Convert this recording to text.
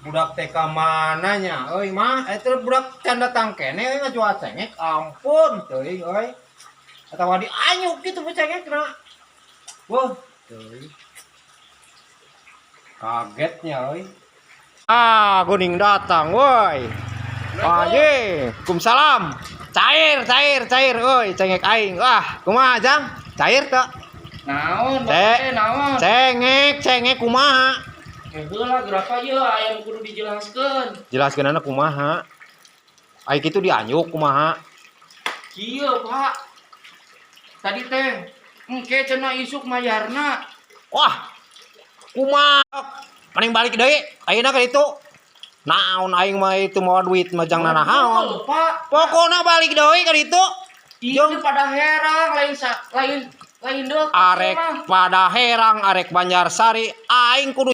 Budak TK mananya euy mah eta budak can datang keneh euy ngajual cengek, ampun teuing euy. Atawa dianyuk kitu bu cengekna. Wah, teuing. Kagetnya euy. Ah, guning datang woi. Ah, ye, Waalaikumsalam. Cair, cair, cair euy cengek aing. Wah, kumaha, Jang? Cair teu? Naon, Cek. Bapak naon? Cengek, cengek kumaha? Eh, heula gerapa ieu aya nu kudu dijelaskeun. Jelaskeun kumaha? Ai kitu dianyuk kumaha? Kieu, Pak. Tadi teh engke cenah isuk mayarna. Wah. Kumaha? Mending balik deui. Ayeuna ka ditu. Naon aing mah itu mawa duit mah jang nanahaon. Betul, Pak. Pokona balik deui ka ditu. Ieu Padaherang lain sa, lain lain deuk. Arek Padaherang, arek Banjarsari, aing kudu